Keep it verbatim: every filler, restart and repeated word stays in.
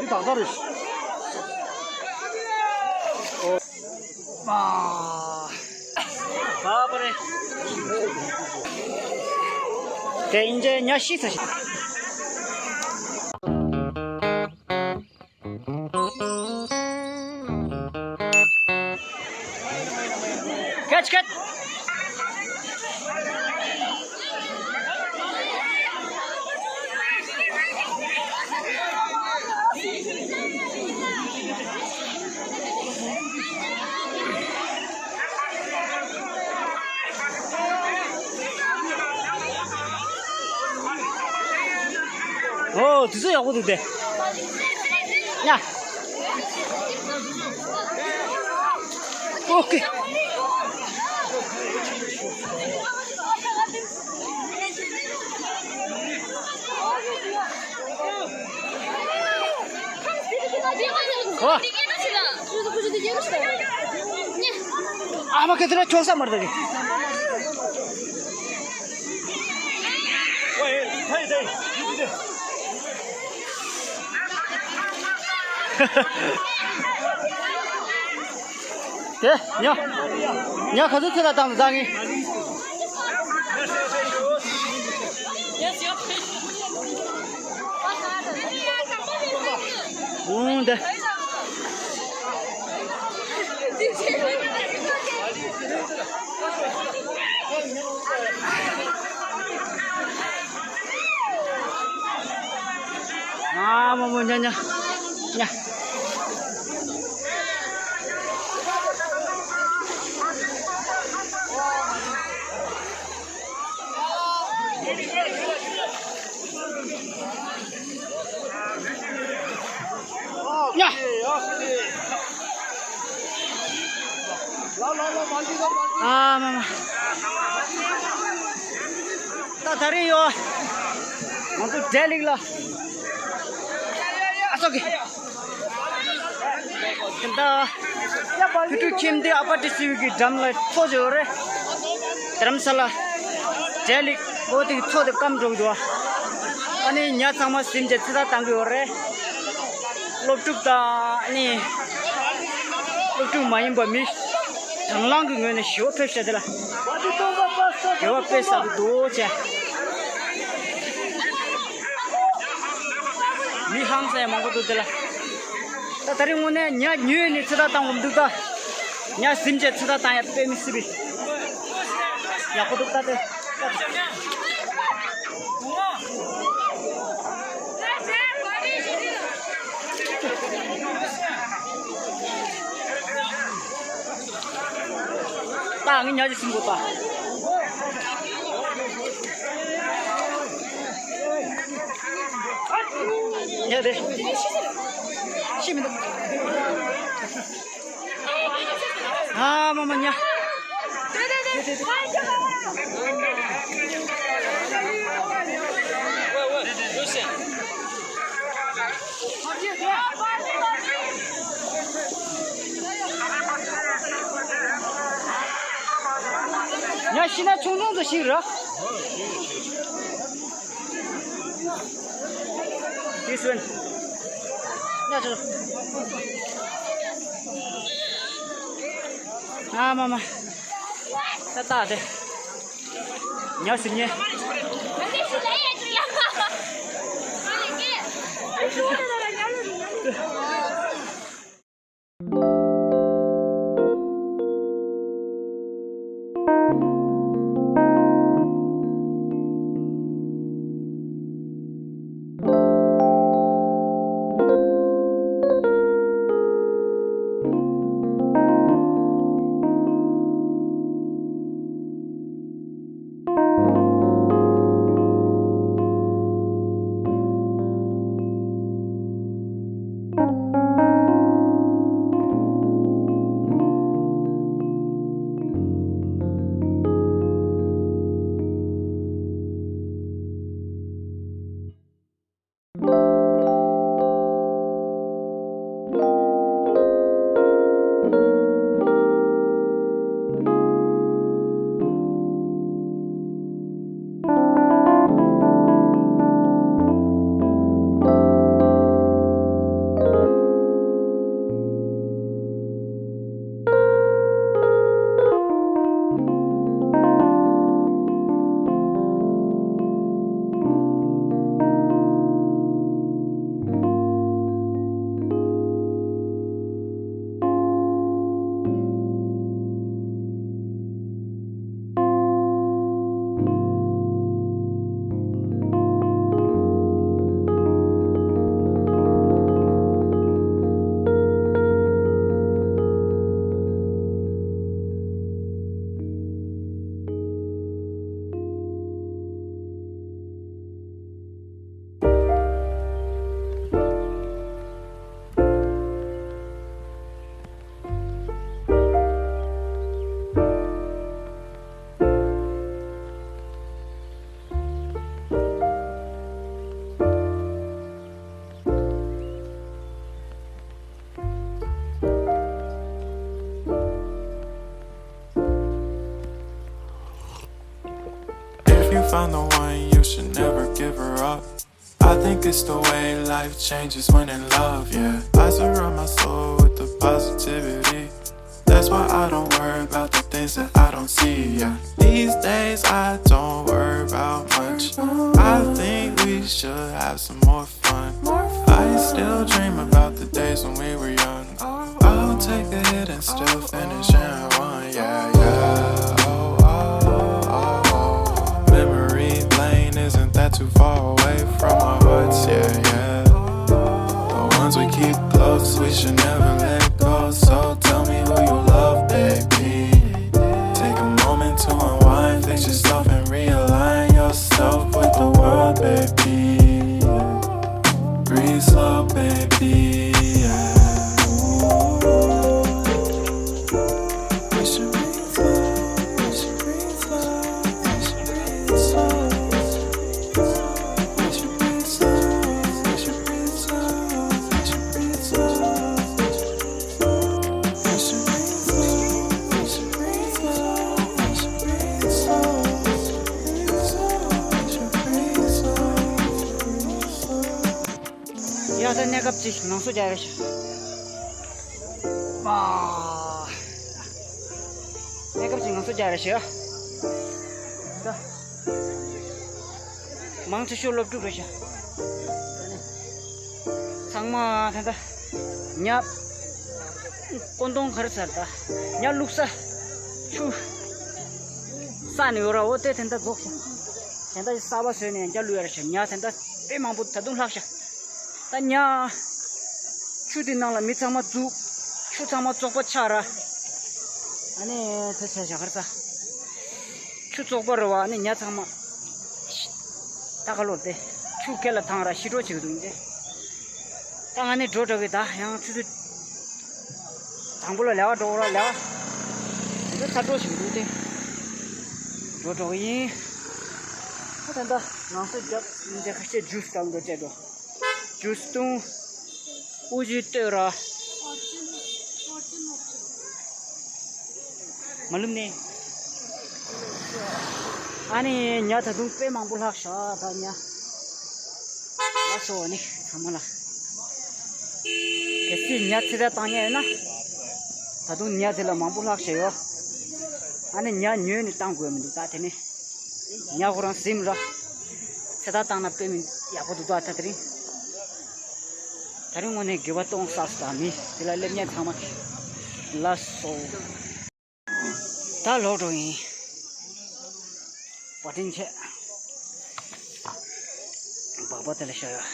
ད་ད་རེད། ཨོ། ཨ། ད་པ་རེད། དེ་ཡིན་ཚེ་ཉ་ཤི་ཚ་ཤི། Catch, catch. ཨོ། དེ་ཚོ་ཡག་པོ་འདུག་སྟེ། ཡ། ཨོ་ཁེ། ཨ་མ་ཁེ་ཐི་ར་ཆོག་ས་མར་ད་གི། དེ་ཉ། ཉ་ག་ཚོད་ཚོད་ལ་བཏང་བཏང་ངེ། འོང་དེ། ཨ་མ་མོ་ཉ་ཉ་ཉ། ཨ་མ་མ། ད་ད་རེས་ཡོ། ང་ཚོ་འབྲས་ལེགས་ལ། ཨ་སོ་གི། ད། ཕུ་ཁྲུ་ཁྱིམ་སྡེ་ཨ་པ་ཏི་སི་བི་གི་འགྲམ་ལ་མཚོ་ཅིག་ཡོད་རེད། རྡ་རམ་ས་ལ། འབྲས་ལེགས་ཨོ་དེ་གི་མཚོ་དེ་སྐམ་འགྲོ་གི་འདུག་ཨ་ནི་ཉ་ཚང་མ་ཟིན་བྱས་ཚོད་ལྟ་བཏང་གི་ཡོད་རེད། སློབ་ཕྲུག་དང་ཨ་ནི། སློབ་ཕྲུག་མ་ཡིན་པ་མི། དང་བླངས་ཀྱི་ངོས་ནས་ཞི་བ་ཕེབས་ཤག་དེ་ལ། དགེ་བ་དཔེ་བསགས་ཀྱི་འདུག་ཅེས། མི་ཧང་སང་ཡང་མང་པོ་འདུག་དེ་ལ། ད་ད་རིང་དངོས་གནས་ཉ་ཉོས་ནས་ཚོད་ལྟ་བཏང་བ་མི་འདུག་ད། ཉ་ཟིན་བྱས་ཚོད་ལྟ་བཏང་ཡ་དཔེ་མི་སྲིད་པའི། ཡག་པོ་འདུག་ད་དེ། ད་ངས་ཉ་ཅིག་ཟིན་དགོས་ད། ཉ་དེ། ཤི་མི་འདུག་ཨ་མ་མ་ཉ། ཉ་ཤི་ན་ཆུང་ཆུང་དུ་ཤི་ར། This one. ཉ་ཆུང་། ཨ་མ་མ། ད་ད་དེ། ཉ་ཟིན་ཉེ། Find the one, you should never give her up. I think it's the way life changes when in love, yeah. I surround my soul with the positivity. That's why I don't worry about the things that I don't see, yeah. These days I don't worry about much. I think we should have some more fun. I still dream about the days when we were young. I'll take a hit and still finish in one, yeah, yeah. Oh, oh, oh, oh. Memory lane isn't that too far away from our hearts, yeah, yeah. The ones we keep close, we should never let go. So tell me who you love, baby. Take a moment to unwind, fix yourself and realign yourself with the world, baby. Breathe slow, baby. Yeah. We should breathe slow. We should breathe slow. We should breathe slow. We should breathe slow. We should breathe slow. We should breathe slow. ཡ་ད་གནས་སྐབས་ཅིག་ངང་སོ་རྒྱག་རེ་ཤི། མ། གནས་སྐབས་ཅིག་ངང་སོ་རྒྱག་རེ་ཤི། ད། མང་ཆེ་ཤོས་སློབ་ཕྲུག་རེད་ཤག་ཚང་མ་ད་ལྟ་ཉ་ཀོན་ཏོང་གར་ཚར་ད་ཉ་བླུགས་ས་ཆུ་ས་ནས་ཡོད་ར། འོ་དེ་དེ་འདྲ་རྫོགས་ཤག་དེ་འདྲ་གསར་པ་བཟོས་ནས་ཉ་བླུགས་ཡ་རེད་ཤག་ཉ་དེ་འདྲ་དཔེ་མང་པོ་ད་དུང་ལྷག་ཤག་ད་ཉ་ཆུ་དེ་ནང་ལ་མི་ཚང་མ་འཛུལ། ཆུ་ཚང་མ་བཙོག་པ་ཆགས་ར། ཨ་ནི་དེ་ཆ་བཞག་གར་ས། ཆུ་བཙོག་པ་རེད་བ། ཨ་ནི་ཉ་ཚང་མ་ད་ག་ལོར་ཏེ་ཆུ་སྐེ་ལ་བཏང་ར་ཤི་འགྲོ་བྱེད་ཀྱི་འདུག་ཨིན་ཏེ། ད་ང་ནི་འགྲོ་འགྲོ་གི། ད་ཡང་ཆུ་ཚོད་དང་པོ་ལ་ལས་ཀ་འགྲོ་ར། ལས་ཀ་དེ་ཚོ་ཚར་འགྲོ་བྱེད་ཀྱི་འདུག་ཏེ། འགྲོ་འགྲོ་གི་ཡིན། ད་ད་ད་ང་ཚོ་རྒྱབ་ཨིན་ཏེ་ཁ་ཤས་ཇུས་གང་འགྲོ་བྱེད་འགྲོ། ཇུས་བཏུང་། ཨུ་ཇུ་བཏོད་ར། མ་ལུམ་ནི། ཨ་ནི་ཉ་ད་དུང་དཔེ་མང་པོ་ལྷག་ཤག་ད་ཉ། ལ་སོ་ནི་ཚང་མ་ལ། གལ་སྲིད་ཉ་ཚེ་ད་བཏང་ཉ་ཡོད་ན། ད་དུང་ཉ་དེ་ལ་མང་པོ་ལྷག་ཤག་ཡོད། ཨ་ནི་ཉ་ཉོས་ནས་བཏང་དགོས་མི་འདུག་ད་དེ་ནི། ཉ་ཁོ་རང་ཟིམ་ར། ཚེ་ད་བཏང་ན་དཔེ་མི་ཡག་པོ་འདུག་ད་ད་དེ་རིང་། ད་རིང་དངོས་གནས་དགེ་བ་གཏོང་ས་སུ་དང་མི་དེ་ལ་སླེབས་ཉན་ཚང་མ་ལ་སོ། ད་ལོག་འགྲོ་ཡིན། བ་དྲིན་ཆེ། སྦག་སྦག་དེ་ལ་ཤོར་ཡོད།